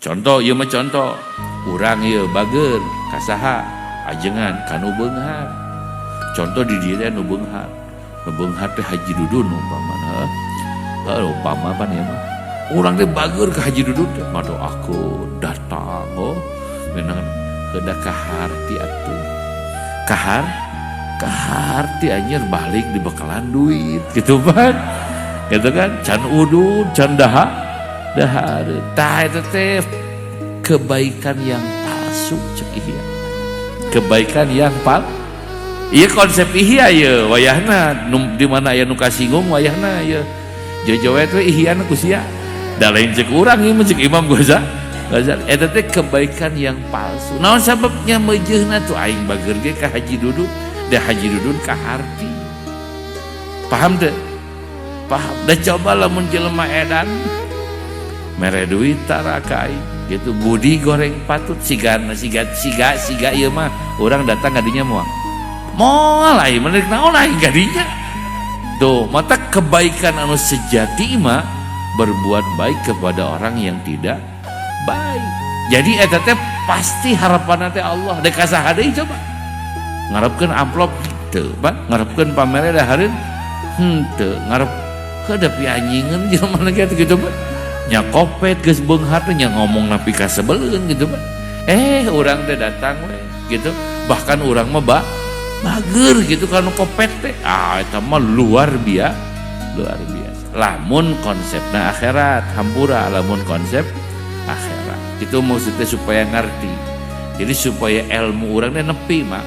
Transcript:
Contoh ieu mah, contoh urang ieu bager ka saha? Ajengan ka nu beunghar. Contoh di dieu teh nu beunghar, nu beunghar teh Haji Dudun umpamana. Heuh, umpama pan ieu mah. Urang teh bager ka Haji Dudun teh, ngadoakeun, datang, oh menang kedah kaharti atuh, kahar kaharti anjir, balik dibekalan duit gitu kan, gitu kan, can udud can daha dahar. Tah, eta teh kebaikan yang palsu cek Ihya, kebaikan yang pal. Iya, konsep Ihya ya wayahna di mana aya nu kasinggung wayahna ya jojo teh Ihya ku sia da lain cek urang, ieu mah cek Imam Ghazali. Ghazali eta teh kebaikan yang palsu. Naon sababnya? Meujeuhna tuh aing bager ge ka Haji Dudun da Haji Dudun ka harti. Paham teu? Paham. Da coba lamun jelema edan mere duit tara ka aing gitu, budi goreng patut, siga siga siga siga ieu mah urang datang kadinya moal moal aing menarik naon aing kadinya tuh. Mata kebaikan anu sejati mah berbuat baik kepada orang yang tidak baik. Jadi eta teh pasti harapan teh Allah. Dek ka saha deui coba? Ngarepkeun amplop teu, Pak. Ngarepkeun pamere dahareun henteu, ngarep heuh pianjingeun jelema gitu gitu, Pak. Nya kopet geus beunghar teh nya ngomong nepi ka sebeleun gitu, Pak. Eh, urang teh datang we gitu, bahkan urang mah ba bager gitu kan kopet teh. Ah, eta mah luar biasa, luar biasa lamun konsepna akhirat. Hampura, lamun konsep akhirat itu maksudnya supaya ngerti, jadi supaya ilmu urang teh nepi mah.